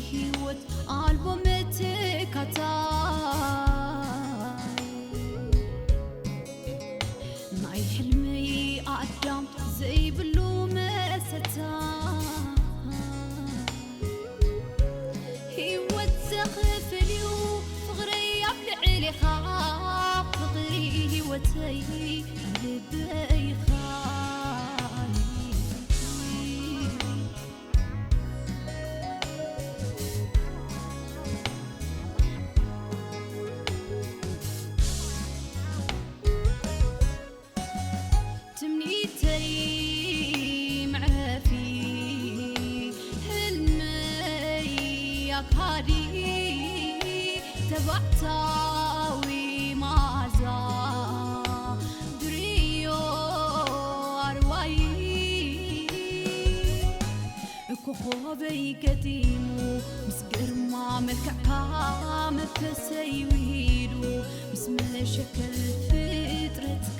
ህይወት ኣልቦ መተካታይ ናይ ሕልሚ ኣዳም ዘይብሉ መሰታ ህይወት ዘኽፍል እዩ ፍቕረይ ኣብ ልዕሌኻ ፍቕሪ ህይወተይ ልበይኻ ትምኒተይ መዕረፊ ህልመይ ኣካዲ ተባዕታዊ መዓዛ ድርዮ ኣርዋይ ኮኾበይ ገጢሙ ምስ ግርማ መልክዕካ መንፈሰይ ውሂዱ ምስ መሸከል ፍጥረትካ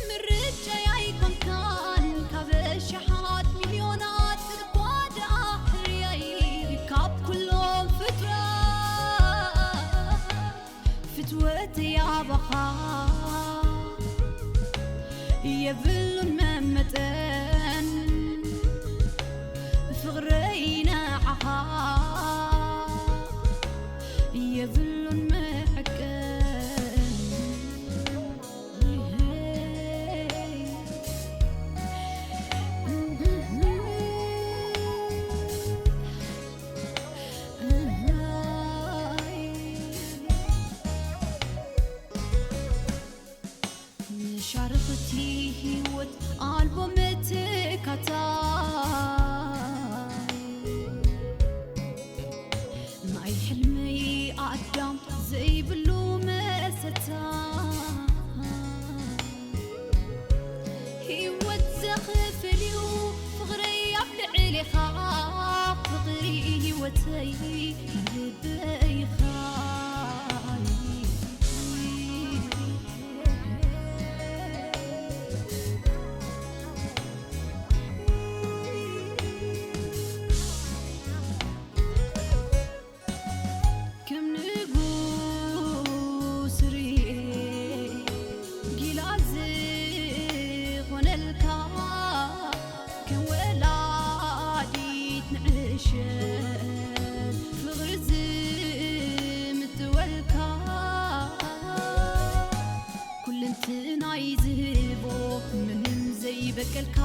ምርጫይ ኣይኮንካን ካብ ኣሽሓት ሚልዮናት እኳ ደኣ ሕርያይ ካብ ኩሎም ፍጡራት ፍትወተይ ኣባኻ የብሉን መመጠን ፍቕረይ ንዓኻ የብሉን መዐቀን መሻርኽቲ ህይወት ኣልቦ መተካታይ ናይ ሕልመይ ኣዳም ዘይብሉ መሰታ ህይወት ዘኽፍል እዩ ፍቕረይ ኣብ ልዕሌኻ ፍቕሪ ህይወተይ ልበይኻ ከም ንጉስ ርኤ ጊላ ዝኾነልካ ከም ወላዲት ንዕሸል ፍቕሪ ዝምትወልካ ኩልንትናይ ዝህቦ ምንም ዘይበቀልካ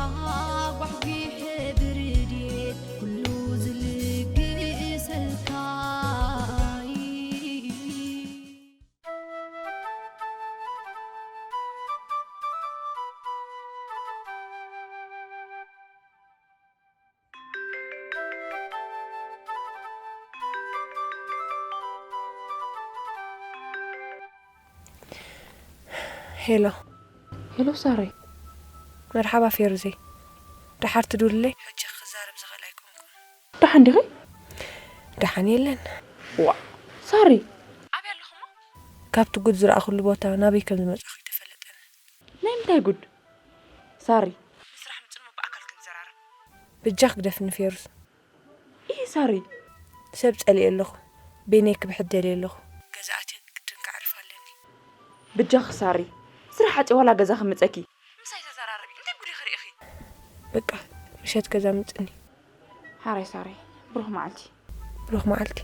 ጓሕጒሐ ብርድየት ኩሉ ዝልግሰልካ ሄሎ። ሄሎ ሳሪ። መርሓባ ፌሩዘይ። ደሓር ትድውልለይ? ሕጂ ክዛረብ ዝኽእል ኣይኮንኩን። ደሓን ዲኺ? ደሓን የለን። ዋ ሳሪ። ኣበይ ኣለኹሞ? ካብቲ ጉድ ዝረኣኹሉ ቦታ ናበይ ከም ዝመጻኹ ኣይተፈለጠንን። ናይ ምንታይ ጉድ? ሳሪ። ንስራሕ ምጽን እሞ ብኣካል ክንዘራረብ። ብጃኽ ግደፍኒ ፌሩዝ። ኢሂ ሳሪ። ሰብ ጸሊኤ ኣለኹ። በይነይ ክብሕት ደልየ ኣለኹ። ገዛ ኣትየ ግድን ከዕርፍ ኣለኒ። ብጃኺ ሳሪ። ስራሕ ዓጽየ ዋላ ገዛ ክምጸኪ። ምሳይ ተዘራረቢ። እንታይ ጉድ ኢኺ ርኢኺ? በቃ ምሸት ገዛ ምጽኒ። ሓራይ ሳሪ። ብሩኽ መዓልቲ። ብሩኽ መዓልቲ።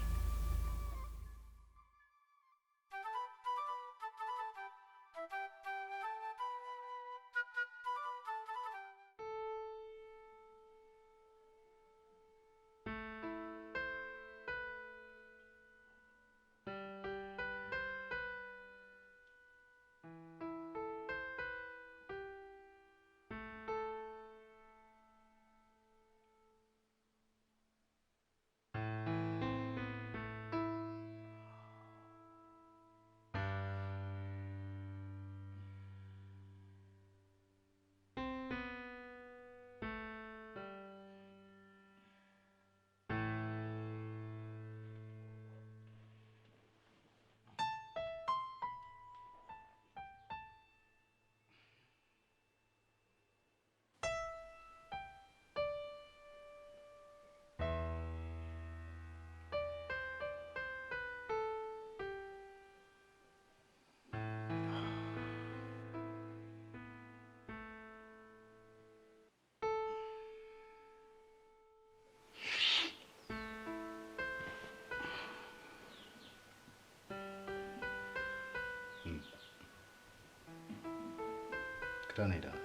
ዳናይ ዳና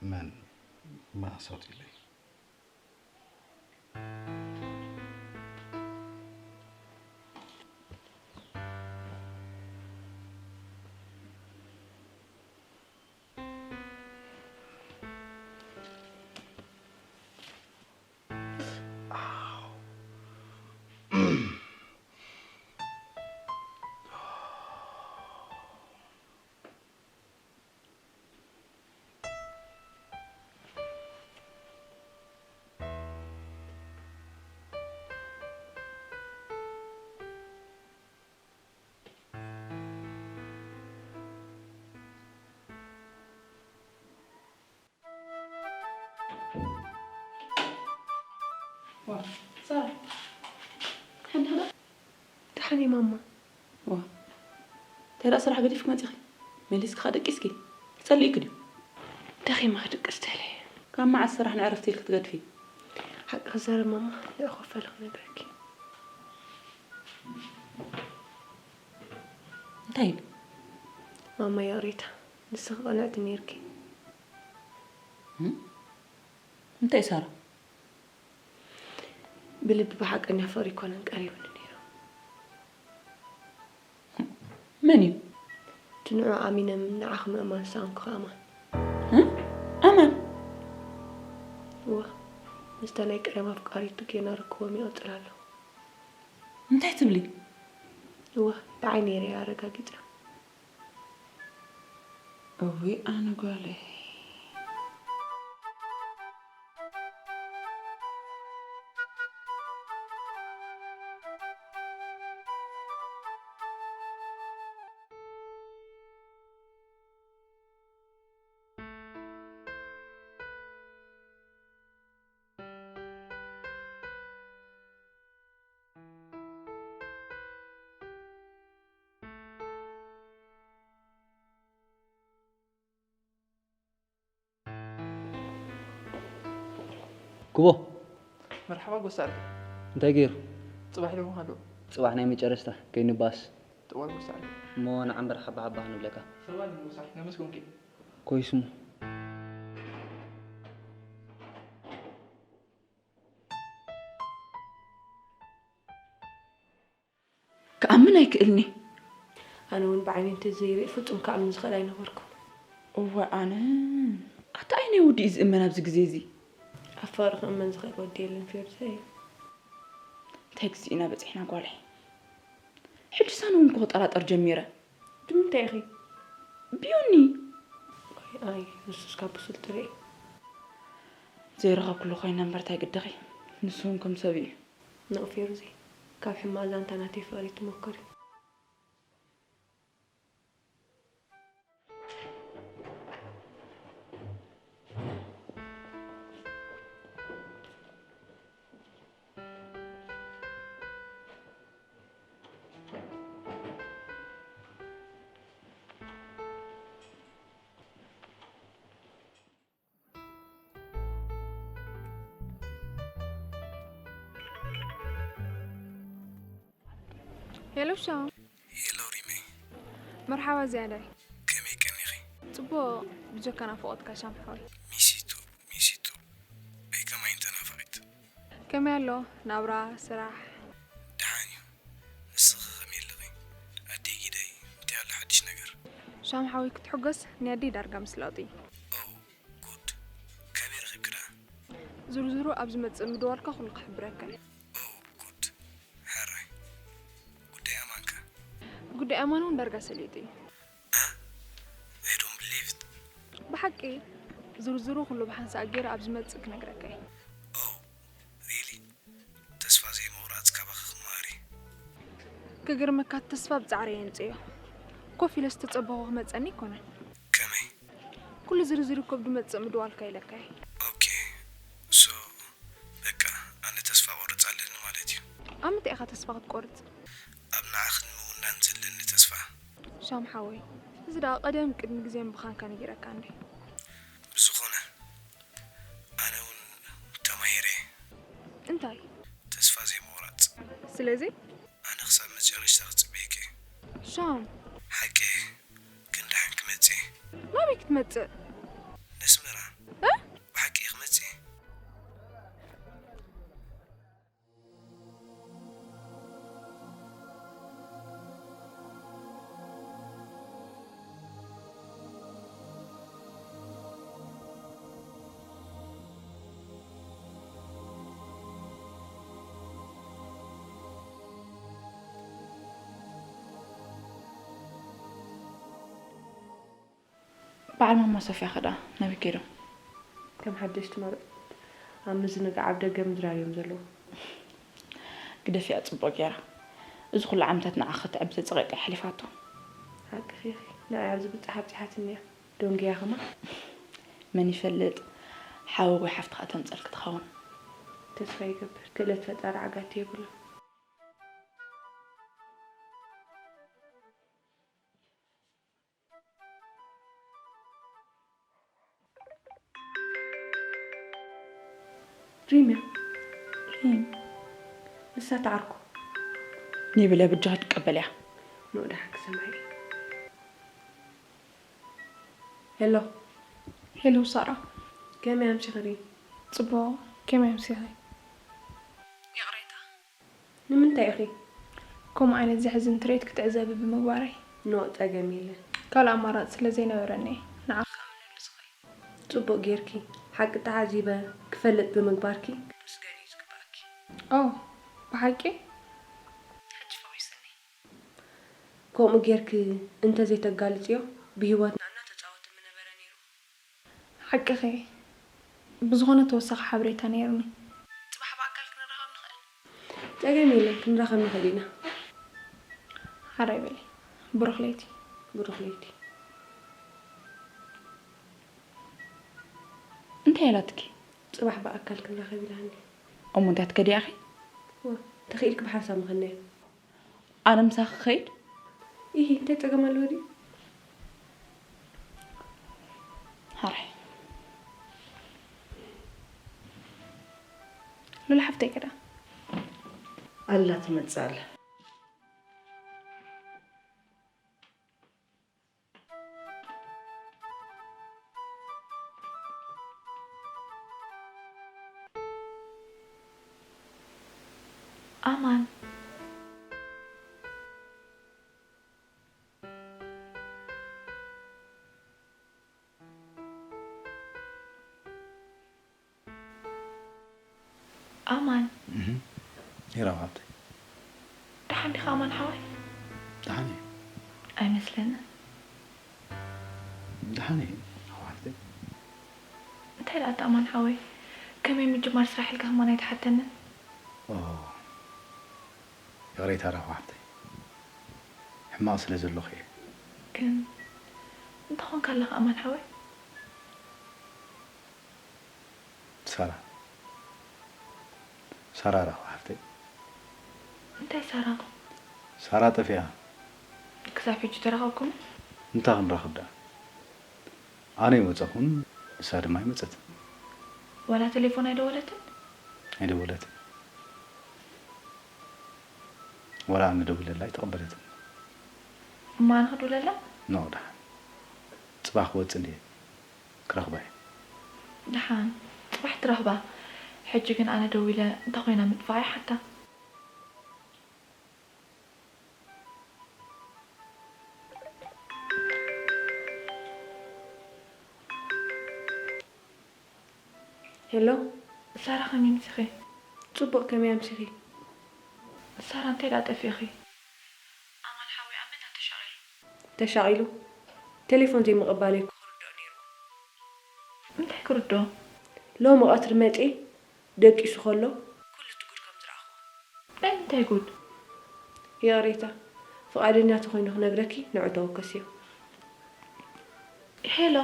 መን ማሳት ኢለይ። ዋ፣ ሳራ፣ ሓንቲ ክዳ? ደሓን እየ ማማ። ዋ፣ እንታይ ደኣ ስራሕ ገዲፍኪ መጺኺ? መሊስኪ ከኣ ደቂስኪ? ክጸልእኪ ድዩ? ደኺመ ክድቅስ ደልየ። ካብ መዓስ ስራሕ ንዕረፍቲ ኢልኪ ትገድፊ? ሓቂ ክዛረብ ማማ፣ ልእኹ ፈለ ክነግረኪ። እንታይ ኢሉ? ማማ ይቕሬታ፣ ንስኺ ቅንዕቲ ነይርኪ። እም? እንታይ ሳራ? ብልቢ ብሓቀኛ ፍቕሪ ኣይኮነን ቀሪቡኒ ነይሩ። መን እዩ? እቲ ንዑ ኣሚነ ንዓኺ ምእማን ዝሰኣንኩኺ ኣማን። እ? ኣማን? እወ፣ ምስታ ናይ ቀደም ኣፍቃሪቱ ጌና ርክቦም ይቕጽል ኣሎ። እንታይ ትብሊ? እወ፣ ብዓይነይ ርእየ ኣረጋጊጸ። እውይ ኣነ ጓለይ። ክቦ። መርሓባ ጎሳለ። እንታይ ገይሩ? ጽባሕ ኢሎምኻ ኣለዉ። ጽባሕ ናይ መጨረሽታ ከይንባስ። ጥዋል ጎሳለ። እሞ ንዓ እምበር ሓባ ሓባ ክንብለካ። ሰባል ምሳሕ ነመስጎንኪ። ኮይስሙ። ክኣምን ኣይክእልኒ። ኣነ እውን ብዓይነይ እንተዘይርኢ ፍጹም ክኣምን ዝኽእል ኣይነበርኩን። እወ ኣነ። ኣታ ኣይ ናይ ወዲ እዩ ዝእመን ኣብዚ ግዜ እዚ? ኣብ ፍቕሪ ክእመን ዝኽእል ወዲ የለን ፌርዘይ። እንታይ ግዜ ኢና በጺሕና ጓለይ? ሕጂ ሳነ እውን ክጠራጠር ጀሚረ። ብምንታይ ኢኺ? ብዮኒ። ኣይ፣ ኣይ፣ ንሱስ ካብ ብሱል ትርኢ። ዘይረኸብክሉ ኮይነ እምበር እንታይ ግድኺ? ንሱ እውን ከም ሰብ እዩ። ንቕ ፌሩዜ፣ ካብ ሕማቕ ዛንታ ናተይ ፍቕሪ ትመክር እዩ። ሄሎ ሻም። ሄሎ ሪመይ። መርሓባ ዝያዳይ። ከመይ ቀኒኺ? ጽቡቕ፣ ብጀካ ናፍቖትካ ሻም ሓወይ። ሚሲቱ፣ ሚሲቱ። ኣይ ከማይ እንተ ናፋቒት። ከመይ ኣሎ ናብራ፣ ስራሕ? ደሓን እዩ። ንስኺ ከመይ ኣለኺ? ኣደይ ጊደይ፣ እንታይ ኣሎ ሓድሽ ነገር? ሻም ሓወይ ክትሕጎስ፣ ናይ ኣደይ ዳርጋ ምስ ለውጢ። ኦ፣ ጉድ። ከመይ ረኺብኪ ደኣ? ዝርዝሩ ኣብ ዝመጽእ ምድዋልካ ኩሉ ክሕብረካ እየ። ኦ፣ ጉድ። ሕራይ። ጉዳይ ኣማንከ? ጉዳይ ኣማን እውን ዳርጋ ሰሊጡ እዩ። እ? I don't believe it። ብሓቂ ዝርዝሩ ኩሉ ብሓንሳእ ገይረ ኣብ ዝመጽእ ክነግረካ እየ። ኦ፣ really? ተስፋ ዘይምቑራጽ ካባኺ ክመሃር እየ። ክግርመካ ተስፋ ብጻዕሪ እየ ኣምጽዮ። ኮፍ ኢለ ዝተጸበኹ ክመጸኒ ኣይኮነን። ከመይ? ኩሉ ዝርዝር እኮ ብድመጽእ ምድዋልካ ኢለካ እየ። ኦኬ። ሶ፣ በቃ፣ ኣነ ተስፋ ቆርጽ ኣለኒ ማለት እዩ። ኣብ ምንታይ ኢኻ ተስፋ ክትቆርጽ? ኣብ ንዓኽን ምውናን ዘለኒ ተስፋ። ሻም ሓወይ፣ እዚ ደኣ ቀደም ቅድሚ ግዜ ምብኻንካ ነጊረካ እንዴ? ብዝኾነ፣ ኣነ እውን ተማሂረ። እንታይ? ተስፋ ዘይምቑራጽ። ስለዚ? ኣነ ክሳብ መጨረሽታ ክጽበየኪ እየ። ሻም። ሓቂ እየ፣ ግን ደሓን ክመጽእ ትመጽእ? ነስመራ? እ? ብሓቂ ክመጽእ? በዓል ማማ ሶፍያ ኸ ደኣ ናበይ ከይዶም? ከም ሓደሽቲ መርዑት ኣብ ምዝንጋዕ ኣብ ደገ ምድራር እዮም ዘለዉ። ግደፍያ ጽቡቕ ገይራ። እዚ ኩሉ ዓመታት ንዓኺ ክትዕቢ ተጸቒጣ እያ ሓሊፋቶ። ሓቅኺ ኢኺ። ንዓይ ኣብዚ ብጻሕ ኣብጺሓትኒ እያ። ደንጉያ ከማን? መን ይፈልጥ? ሓወ ወይ ሓፍቲ ከኣ ተምጸልኪ ትኸውን። ተስፋ ይገብር። ክእለት ፈጣሪ ዓጋቲ የብሉን። ሪምያ፣ ሪም፣ ንሳ ትዓርኮ። ኒብለ ብጃኻ ትቀበል እያ። ንኡ ደሓን ክሰምዐ እዩ። ሄሎ። ሄሎ ሳራ። ከመይ ኣምሲኺ ሪም? ጽቡቕ፣ ከመይ ኣምሲኺ? ይቕሬታ። ንምንታይ ኢኺ? ከምኡ ዓይነት ዘሕዝን ትርኢት ክትዕዘቢ ብምግባረይ። ኖእ፣ ጸገም የለን። ካልእ ኣማራጺ ስለ ዘይነበረኒ እየ ንዓኺ ከኣምነሉ ዝኽእል። ጽቡቕ ጌርኪ። ሓቂ ተዓዚበ ክፈልጥ ብምግባርኪ ክትምስገኒ እዩ ዝግባኣኪ። ኦ፣ ብሓቂ? ሕጂ ፈዊስኒ። ከምኡ ጌርኪ እንተ ዘይተጋልጽዮ፣ ብህይወትና እናተጻወተ ምነበረ ነይሩ። ሓቅኺ። ብዝኾነ ተወሳኺ ሓበሬታ ነይሩኒ። ጽባሕ ብኣካል ክንራኸብ ንኽእል? ጸገም የለን፣ ክንራኸብ ንኽእል ኢና። ሓራይ በሊ። ብሩኽ ለይቲ። ብሩኽ ለይቲ። እንታይ ኢላትኪ? ጽባሕ ብኣካል ክንራኸብ ኢላኒ። እሞ እንታይ ትከዲ ኢኺ? ዋ፣ ተኽኢልኪ ብሓንሳብ ምኸድናዮ። ኣነ ምሳኺ ክኸይድ? ኢሂ፣ እንታይ ጸገም ኣለዎ ድዩ? ሓራይ። ሉላ ሓፍተይ ከ ደኣ? ኣላ ትመጽእ ኣላ። ኣማን። ኣማን። እህ። ሂራም ሓብተይ። ደሓን ዲኻ ኣማን ሓወይ? ደሓን እየ። ኣይመስለንን። ደሓን እየ፣ ሓው ሓፍተይ። እንታይ ደኣ ኣታ ኣማን ሓወይ? ከመይ ምጅማር ስራሕ ኢልካ ከማን ኣይትሓተንን? ኦ፣ ይቕሬታ ራኹ ሓፍተይ። ሕማቕ ስለ ዘለኹ እየ። ግን እንታይ ኾንካ ኣለኻ ኣማን ሓወይ? ሳራ። ሳራ ራኹ ሓፍተይ። እንታይ ሳራ? ሳራ ጠፊኣ። ክሳብ ሕጂ ተራኸብኩም? እንታይ ክንራኸብ ደኣ? ኣነ ይወጸኹን፣ ንሳ ድማ ኣይመጸትን። ዋላ ቴሌፎን ኣይደወለትን? ኣይደወለትን። ዋላ ኣነ ደዊለላ ኣይተቐበለትን። እሞ ኣነ ክድውለላ? ኖ፣ ደሓን። ጽባሕ ክወጽእ እንድየ ክረኽባ እየ። ደሓን፣ ጽባሕ ትረኽባ። ሕጂ ግን ኣነ ደዊለ እንታይ ኮይና ምጥፋኣ ይሓታ። ሄሎ። ሳራ ከመይ ኣምሲኺ? ጽቡቕ፣ ከመይ ኣምሲኺ? ሳራ እንታይ ደኣ ጠፊእኺ? ኣማን ሓወይ ኣብ መና ተሻቒሉ? ተሻቒሉ? ቴሌፎን ዘይምቕባለይ እኮ ክርድኦ ነይርዎ። እንታይ ክርድኦ? ሎሚ ቀትሪ መጺኤ ደቂሱ ከሎ ኩሉ እቲ ጉድ ከም ዝረኣኽዎ። ናይ ምንታይ ጉድ? ይቕሬታ፣ ፍቓደኛ ተኾይኑ ክነግረኪ ንዑ ተወከስዮ። ሄሎ፣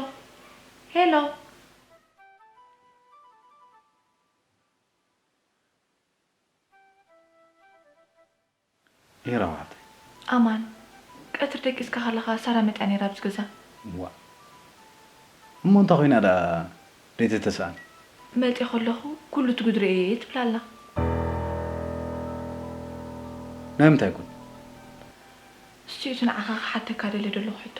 ሄሎ። ሄራም ሓብተይ። ኣማን፣ ቀትሪ ደቂስካ ከለኻ ሳራ መጺኣ ነይራ ኣብዚ ገዛ። ዋእ። እሞ እንታይ ኮይና ደኣ ዘይተተስኣኒ? መጺኤ ከለኹ ኩሉ እቲ ጉድ ርእየ እየ ትብል ኣላ። ናይ ምንታይ ጉድ? እስቲ እቲ ንዓኻ ክሓተካ ደልየ ዘለኹ ሕቶ።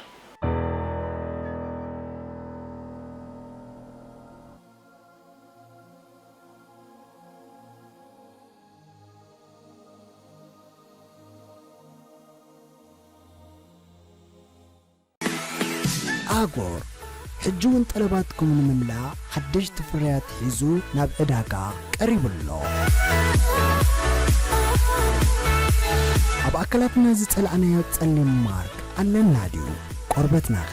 ኣጎር ሕጂ እውን ጠለባትኩም ንምምላእ ሓደሽቲ ፍርያት ሒዙ ናብ ዕዳጋ ቀሪቡ ኣሎ። ኣብ ኣካላትና ዝጸላእናዮ ጸሊም ማርክ ኣለና ድዩ? ቆርበትናኸ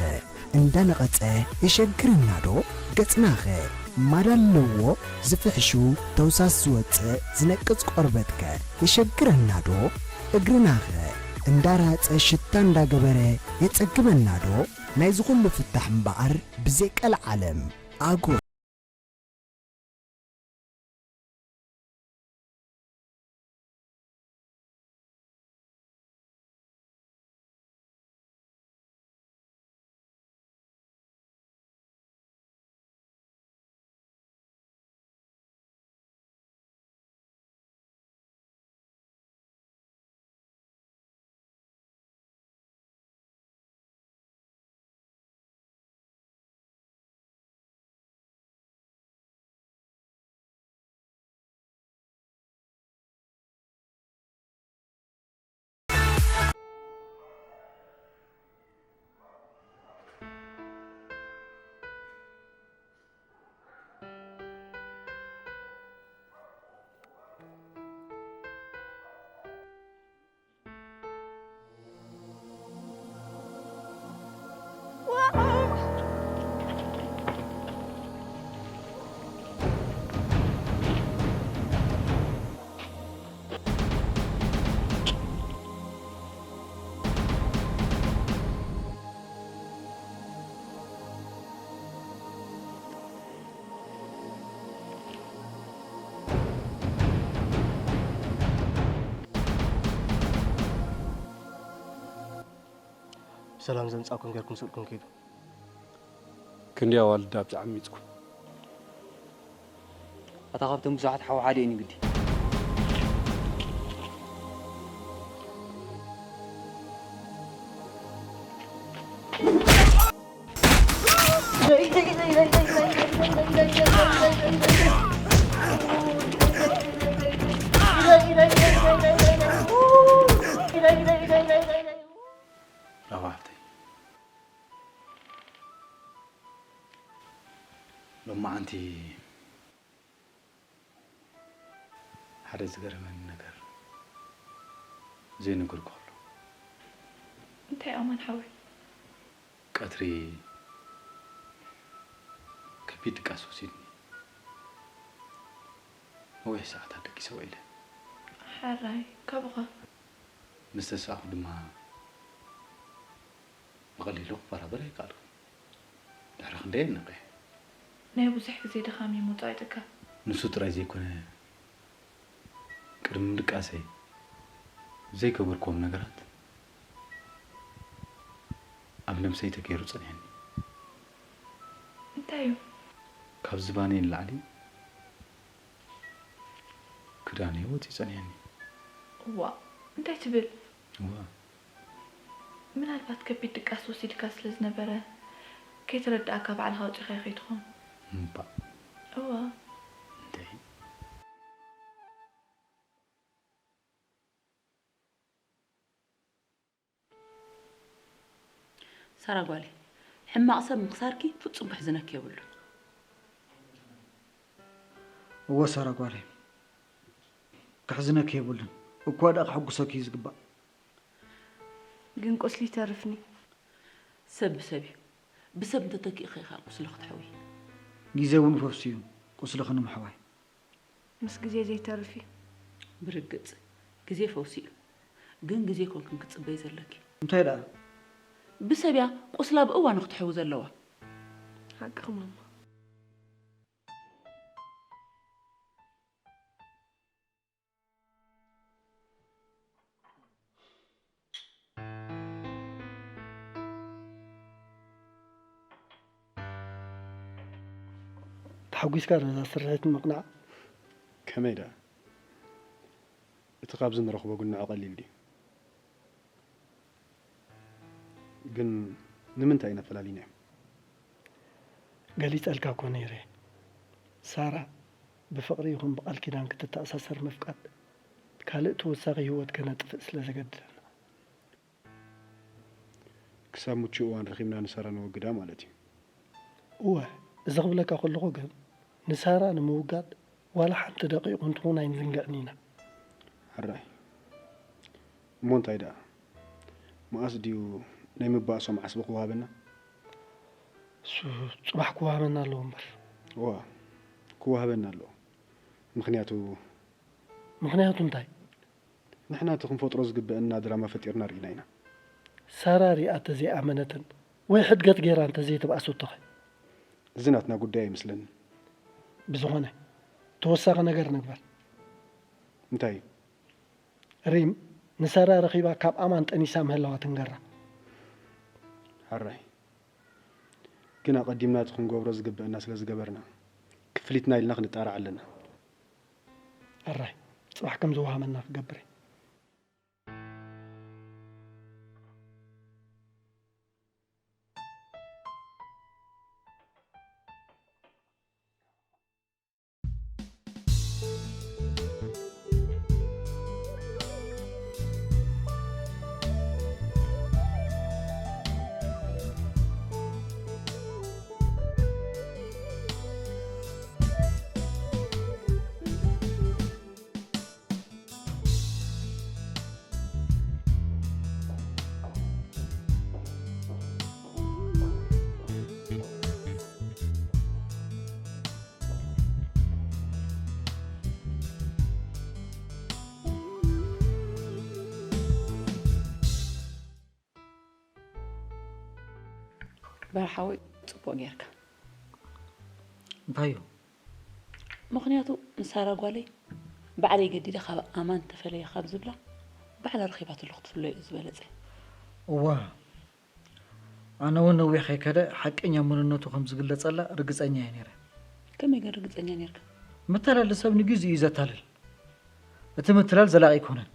እንዳነቐጸ የሸግረና ዶ? ገጽናኸ ማዳ ኣለዎ? ዝፍሕሹ ተውሳስ ዝወጽእ ዝነቅጽ ቆርበትከ የሸግረና ዶ? እግርናኸ እንዳራጸ ሽታ እንዳገበረ የጸግመና ዶ? ናይዚ ኩሉ ፍታሕ እምበኣር ብዘይ ቀልዓለም ኣጎር። ብሰላም ዘምጻእኩም ጌርኩም ስእልኩም ኪዱ። ክንደይ ኣዋልድ ኣብቲ ዓሚጽኩም? ኣታ ካብቶም ብዙሓት ሓው ሓደ እዩ ንግዲ። ራባ ሓፍተይ፣ ሎማዓንቲ ሓደ ዝገረመኒ ነገር ዘይነገርኩ ኣሎ። እንታይ ኣማን ሓወይ? ቀትሪ ከቢድ ድቃስ ወሲድኒ። ነዊሕ ሰዓታት ደቂሰ ውዒለ። ሕራይ፣ ካብኡ ኸ? ምስ ተሳእኹ ድማ ብቐሊሉ ክበራበር ኣይከኣልኩን። ድሕሪ ክንደይ ነቒሐ። ናይ ብዙሕ ግዜ ድኻም እዩ ምውጻእ ይጽገም። ንሱ ጥራይ ዘይኮነ፣ ቅድሚ ምድቃሰይ ዘይገበርክዎም ነገራት ኣብ ነብሰይ ተገይሩ ጸኒሐኒ። እንታይ እዩ? ካብ ዝባነይ ንላዕሊ ክዳነይ ወጺኡ ጸኒሐኒ። እዋ፣ እንታይ ትብል? እዋ። ምናልባት ከቢድ ድቃስ ወሲድካ ስለ ዝነበረ ከይተረዳእካ ባዕልኻ ኣውጺእኻዮ ከይትኾን። እምባእ። እዋ። እንተይ? ሳራ ጓለይ፣ ሕማቕ ሰብ ምኽሳርኪ ፍጹም ከሕዝነኪ የብሉን። እወ ሳራ ጓለይ፣ ከሕዝነኪ የብሉን። እኳ ደኣ ከሐጉሰኪ እዩ ዝግባእ። ግን ቁስሊ ይተርፍኒ። ሰብ ብሰብ እዩ። ብሰብ እንተተኪእኺ ኢኻ ቁስሊ ክትሕውዪ። ግዜ እውን ፈውሲ እዩ ቁስልኺ ንምሕዋይ። ምስ ግዜ ዘይተርፍ እዩ። ብርግጽ፣ ግዜ ፈውሲ እዩ። ግን ግዜ ኮንክን ክትጽበይ ዘለኪ። እንታይ ደኣ? ብሰብ እያ ቁስላ ብእዋኑ ክትሕዊ ዘለዋ። ሓቅኺ ማማ። ተሓጒስካ ዶ እዛ ስርሒት ምቕናዕ? ከመይ ደኣ? እቲ ካብዚ ንረኽቦ ግን ንዑ ቀሊል ድዩ? ግን ንምንታይ ኢና ፈላሊናዮም? ገሊጸልካ እኮ ነይረ። ሳራ ብፍቕሪ ይኹን ብቃል ኪዳን ክትተኣሳሰር ምፍቃድ ካልእ ተወሳኺ ህይወት ከነጥፍእ ስለ ዘገድደና። ክሳብ ምቹእ እዋን ረኺብና ንሳራ ነወግዳ ማለት እዩ። እወ፣ እዚ ክብለካ ከለኹ ግን ንሳራ ንምውጋድ ዋላ ሓንቲ ደቂቕ እውን ትኹን ኣይንዝንግዕን ኢና። ሕራይ። እሞ እንታይ ደኣ? መኣስ ድዩ ናይ ምባእሶም ዓስቢ ክወሃበና? እሱ ጽባሕ ክወሃበና ኣለዎ እምበር። እዋ፣ ክወሃበና ኣለዎ። ምኽንያቱ ምኽንያቱ እንታይ? ንሕና እቲ ክንፈጥሮ ዝግበአና ድራማ ፈጢርና ርኢና ኢና። ሳራ ሪኣ እንተዘይኣመነትን ወይ ሕድገት ገይራ እንተዘይተባእሰቶኸ? እዚ ናትና ጉዳይ ኣይመስለንን። ብዝኾነ፣ ተወሳኺ ነገር ንግበር። እንታይ እዩ? ሪም ንሳራ ረኺባ ካብ ኣማን ጠኒሳ ምህላዋ ትንገራ። ሕራይ። ግን ኣቐዲምና እቲ ክንገብሮ ዝግበአና ስለ ዝገበርና፣ ክፍሊትና ኢልና ክንጣራዕ ኣለና። ሕራይ፣ ጽባሕ ከም ዝወሃበና ክገብር እየ። በርሓዊ፣ ጽቡቕ ጌርካ። እንታይ እዩ? ምኽንያቱ ንሳራ ጓለይ ባዕለይ ገዲደ ካብ ኣማን ተፈለየ ካብ ዝብላ፣ ባዕላ ረኺባትሉ ክትፍለዮ እዩ ዝበለጸ። እዋ፣ ኣነ እውን ነዊሕ ከይከደ ሓቀኛ መንነቱ ከም ዝግለጸላ ርግጸኛ እየ ነይረ። ከመይ ግን ርግጸኛ ኔርካ? ምትላል ሰብ ንግዜኡ እዩ ዘታልል። እቲ ምትላል ዘላቒ ኣይኮነን።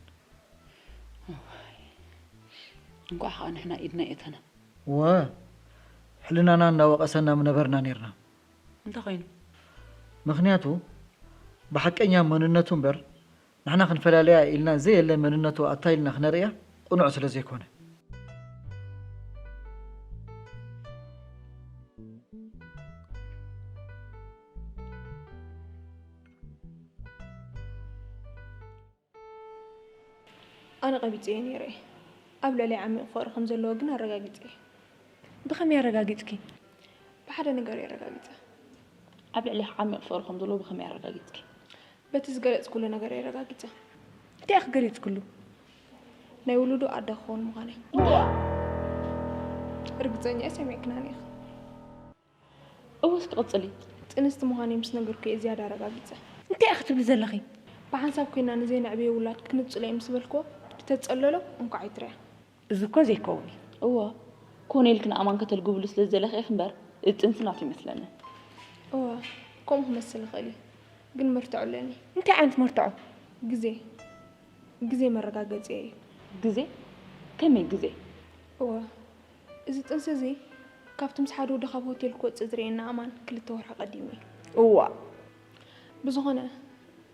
እዋይ፣ እንቋዕ ኸኣ ንሕና ኢድና የእተና። እወ፣ ሕልናና እናወቐሰና ምነበርና ኔርና። እንታይ ኾይኑ? ምኽንያቱ፣ ብሓቀኛ መንነቱ እምበር፣ ንሕና ክንፈላልያ ኢልና ዘየለ መንነቱ ኣታሊልና ክነርእያ ቅኑዕ ስለ ዘይኮነ። ኣነ ቀቢጸዮ ነይረ። ኣብ ልዕለይ ዓሚቕ ፍቕሪ ከም ዘለዎ ግን ኣረጋጊጸ። ብኸመይ ኣረጋጊጽኪ? ብሓደ ነገር እየ ኣረጋጊጸ። ኣብ ልዕለይ ዓሚቕ ፍቕሪ ከም ዘለዎ ብኸመይ ኣረጋጊጽኪ? በቲ ዝገለጽኩሉ ነገር እየ ኣረጋጊጸ። እንታይ ኢኺ ገሊጽክሉ? ናይ ውሉዱ ኣደ ክኸውን ምዃነይ። ርግጸኛ እየ ሰሚዕክናኒ ኢኺ። እወ፣ እስኪ ቀጽሊ። ጥንስቲ ምዃነይ ምስ ነገርኩ እየ ዝያዳ ኣረጋጊጸ። እንታይ ኢኺ ትብሊ ዘለኺ? ብሓንሳብ ኮይና ንዘይነዕብዮ ውላድ ክንጽሎ እየ ምስ በልክዎ፣ ድተጸለሎ እንኳዕ ኣይትርያ። እዚ እኮ ዘይከውን እዩ። እወ፣ ኮነ ኢልኪ ንኣማን ከተልግብሉ ስለ ዝደለኺ ኢኺ እምበር፣ እዚ ጥንሲ ናቱ ኣይመስለንን። እወ፣ ከምኡ ክመስል ይኽእል እዩ። ግን መርትዖ ኣለኒ። እንታይ ዓይነት መርትዖ? ግዜ። ግዜ መረጋገጺ እዩ። ግዜ? ከመይ ግዜ? እወ፣ እዚ ጥንሲ እዚ ካብቲ ምስ ሓደ ወዲ ካብ ሆቴል ክወጽእ ዝርእየኒ ኣማን ክልተ ወርሒ ቀዲሙ እዩ። እዋ። ብዝኾነ፣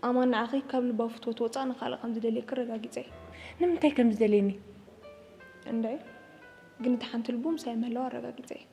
ኣማን ንዓኺ ካብ ልባዊ ፍትወቱ ወጻኢ ንኻልእ ከም ዝደልየኪ ኣረጋጊጸ እየ። ንምንታይ ከም ዝደልየኒ? እንድዒ፣ ግን እቲ ሓንቲ ልቡ ምሳይ ምህላዋ ኣረጋጊጸ እየ።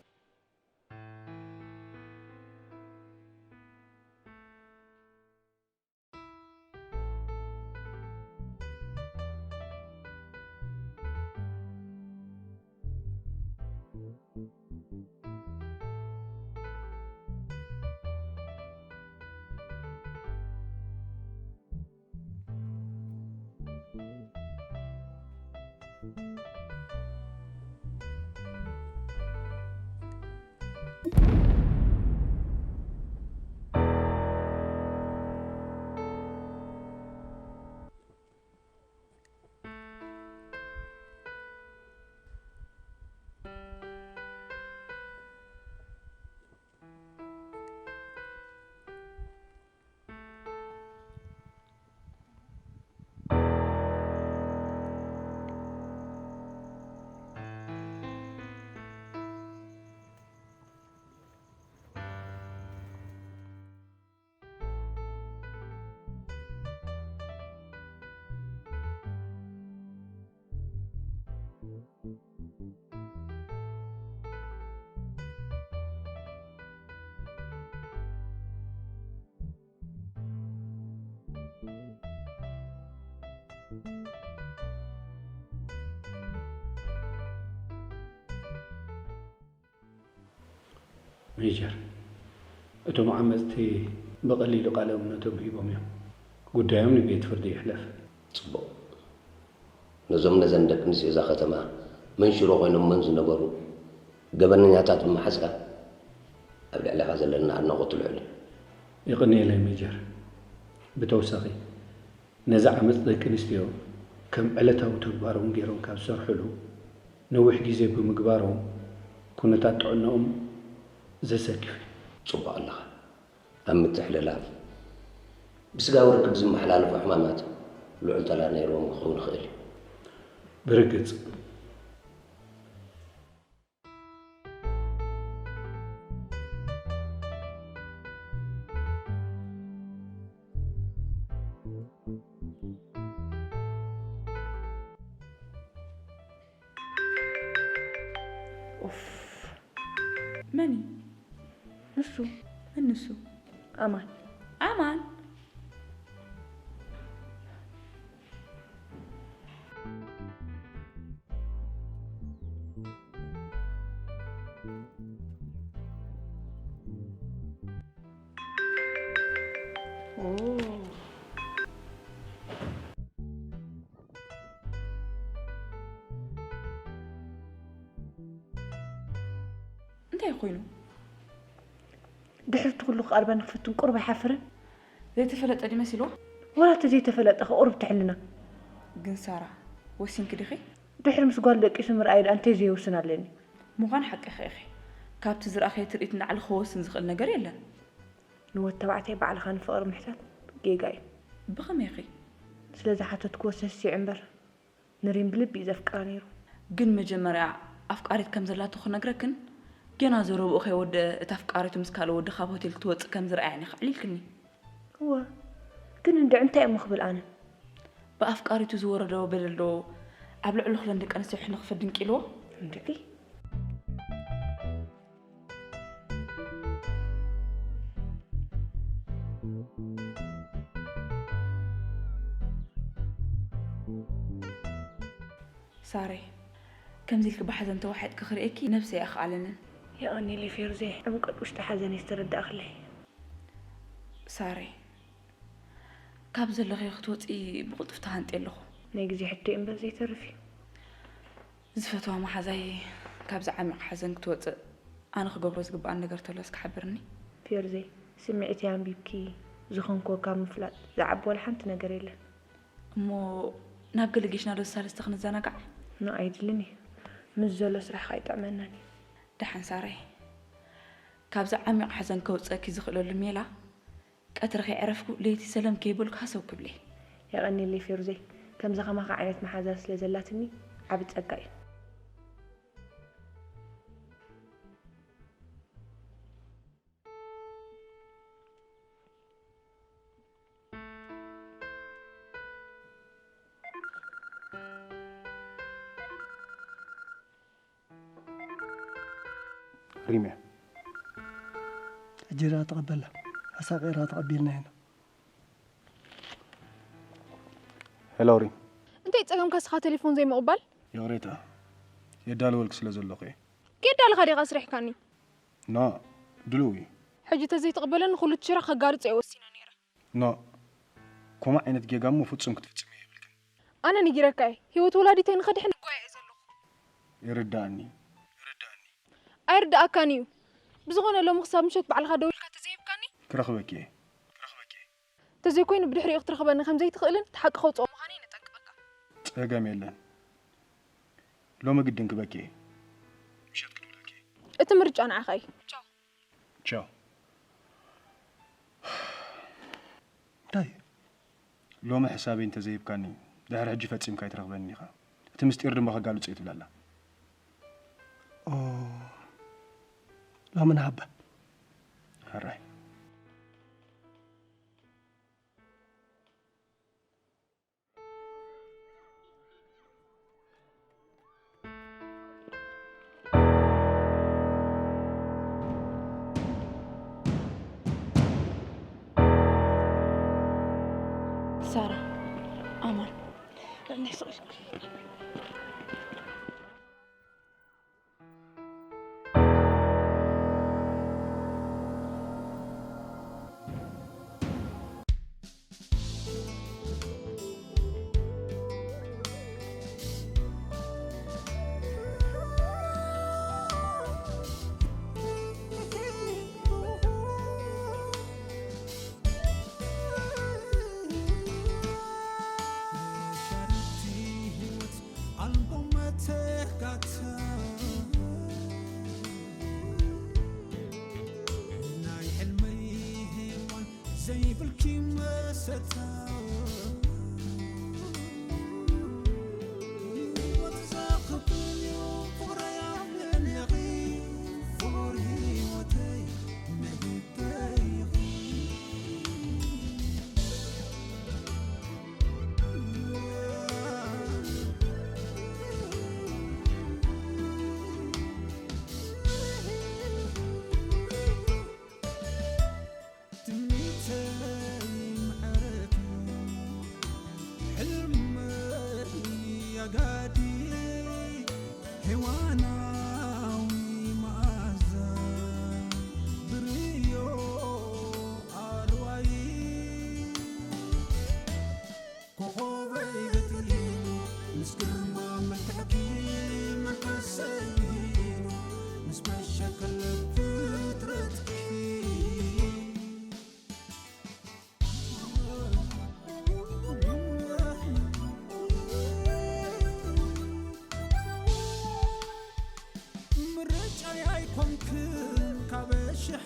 ሜጀር፣ እቶም ዓመፅቲ ብቐሊሉ ቃለ እምነቶም ሂቦም እዮም። ጉዳዮም ንቤት ፍርዲ ይሕለፍ። ጽቡቕ። ነዞም ነዘን ደቂ ኣንስትዮ እዛ ከተማ መንሽሮ ኮይኖሞን ዝነበሩ ገበነኛታት ብምሓዝካ ኣብ ልዕሌኻ ዘለና ኣድናቖት ልዑል እዩ። የቐንየለይ ሜጀር። ብተወሳኺ ነዚ ዓመጽ ደቂ ኣንስትዮ ከም ዕለታዊ ተግባሮም ገይሮም ካብ ዝሰርሕሉ ነዊሕ ግዜ ብምግባሮም ኩነታት ጥዕንኦም ዘሰክፍ እዩ። ጽቡቕ ኣለኻ። ኣብ ምትሕልላፍ ብስጋዊ ርክብ ዝመሓላለፉ ሕማማት ልዑል ተራ ነይርዎም ክኸውን ይኽእል እዩ። ብርግጽ። ኡፍ። መን እዩ? ንሱ። መን ንሱ? ኣማን። ኣማን? ኦ። እንታይ ኮይኑ? ድሕሪ እቲ ኩሉ ክቐርበኒ ክፍትን ቁሩብ ኣይሓፍርን? ዘይተፈለጠ ድዩ መሲልዋ? ዋላ እቲ ዘይተፈለጠ ከ ቁሩብ ትሕልና። ግን ሳራ፣ ወሲንኪ ዲኺ? ድሕሪ ምስ ጓል ደቂሱ ምርኣይ ደኣ እንታይ ዘይውስን ኣለኒ? ምዃን ሓቅኺ ኢኺ። ካብቲ ዝረኣኽዮ ትርኢት ንላዕሊ ክወስን ዝኽእል ነገር የለን። ንወዲ ተባዕታይ ባዕልኻ ንፍቕሪ ምሕታት ጌጋ እዩ። ብኸመይኺ? ስለ ዝሓተትክዎ ሰሲዑ እምበር። ንሪም ብልቢ እዩ ዘፍቅራ ነይሩ። ግን መጀመርያ ኣፍቃሪት ከም ዘላቶ ክነግረክን፣ ገና ዘረብኡ ከይወደአ እታ ኣፍቃሪቱ ምስ ካልእ ወዲ ካብ ሆቴል ክትወጽእ ከም ዝረኣያን እዩ ከዕሊልክኒ። እወ፣ ግን እንድዒ እንታይ እሞ ክብል ኣነ? ብኣፍቃሪቱ ዝወረዶ በደል ዶ ኣብ ልዕሊ ኩለን ደቂ ኣንስትዮ ሕነ ክፈድን ቂልዎ? እንድዒ። ሳሬ፣ ከምዚ ኢልኪ ብሓዘን ተዋሒጥኪ ክርእየኪ ነብሰይ ኣይኸኣለንን። የቐንየለይ ፌሩዘይ፣ ዕምቆት ውሽጢ ሓዘነይ ዝተረዳእክለይ። ሳሬ፣ ካብ ዘለኽዮ ክትወፂ ብቕልጡፍ ተሃንጥየ ኣለኹ። ናይ ግዜ ሕቶ እዩ እምበር ዘይተርፍ እዩ። ዝፈትዋ መሓዛይ ካብዚ ዓሚቕ ሓዘን ክትወፅእ ኣነ ክገብሮ ዝግብኣኒ ነገር ተሎ እስኪ ሓብርኒ። ፌርዘይ፣ ስምዒተይ ኣንቢብኪ ዝኾንክዎ ካብ ምፍላጥ ዝዓቢ ዋላ ሓንቲ ነገር የለን። እሞ ናብ ገለ ጌሽና ዶ ሳልስቲ ክንዘናጋዕ? ኖ፣ ኣይድልን እዩ። ምስ ዘሎ ስራሕኻ ኣይጥዕመናን እዩ። ደሓን ሳራይ፣ ካብዚ ዓሚቕ ሓዘን ከውፅአኪ ዝኽእለሉ ሜላ ቀትሪ ከይዐረፍኩ ለይቲ ሰለም ከይበልኩ ሃሰው ክብለ። የቐንየለይ ፌሩዘይ፣ ከምዚ ከማኻ ዓይነት መሓዛ ስለ ዘላትኒ ዓቢ ጸጋ እዩ። ሪምያ፣ ሕጂ ደኣ ተቐበላ። ኣሳቒራ ተቐቢልና ኢና። ሄሎ ሪም። እንታይ ጸገምካ እስኻ ቴሌፎን ዘይምቕባል? ይቕሬታ፣ የዳልወልኪ ስለ ዘለኹ እየ። ከየዳለኻ ዲኻ ኣስሪሕካኒ? ኖ፣ ድሉው እዩ። ሕጂ ተዘይትቕበለኒ ኩሉ እቲ ሽራ ከጋርጾ እየ ወሲነ ነይረ። ኖ፣ ከምኡ ዓይነት ጌጋ እሞ ፍጹም ክትፍጽምዮ የብልክን። ኣነ ነጊረካ እየ፣ ህይወት ወላዲተይ ንኸድሕን እጓየ እየ ዘለኹ። ይርድኣኒ፣ ይርድኣኒ። ኣይርድኣካን እዩ። ብዝኾነ ሎሚ ክሳብ ምሸት ባዕልኻ ደዊልካ ተዘይህብካኒ? ክረኽበኪ እየ፣ ክረኽበኪ እየ። ተዘይኮይኑ ብድሕሪኡ ክትረኽበኒ ከም ዘይትኽእልን እቲ ሓቂ ከውጽኦ ምዃነይ ነጠንቅቐካ። ጸገም የለን። ሎሚ ግድን ክበኪ እየ። ምሸት ክድውለኪ እየ። እቲ ምርጫ ንዓኻ እዩ። ቻው። ቻው። እንታይ? ሎሚ ሕሳበይ እንተዘይህብካኒ፣ ድሕሪ ሕጂ ፈጺምካ ኣይትረኽበንን ኢኻ። እቲ ምስጢር ድማ ከጋልጾ እየ ትብል ኣላ። ኦ፣ ሎሚ ንሃባ። ሕራይ። ሳራ፣ ኣማን፣ ንዕናይ ስቕ ኢልኩ። ይብልኪ መሰታ ህይወት ዘኽብር እዩ ፍቕረይ ኣብለለኺ ፍቕር ህይወተይ መሂበይኺ ትምኒተይ ምዕረቱ ሕልመይ ኣጋዲ ሔዋናዊ መኣዛ ብርዮ ኣርዋይ ኮኾበይ ገጢሙ ምስ ግርማ መልክዕኪ መንፈሰይ ውሂቡ ምስ መሸከለ ፍጥረትኪ ምርጫይ ኣይኮንክን ካብ ሽሓ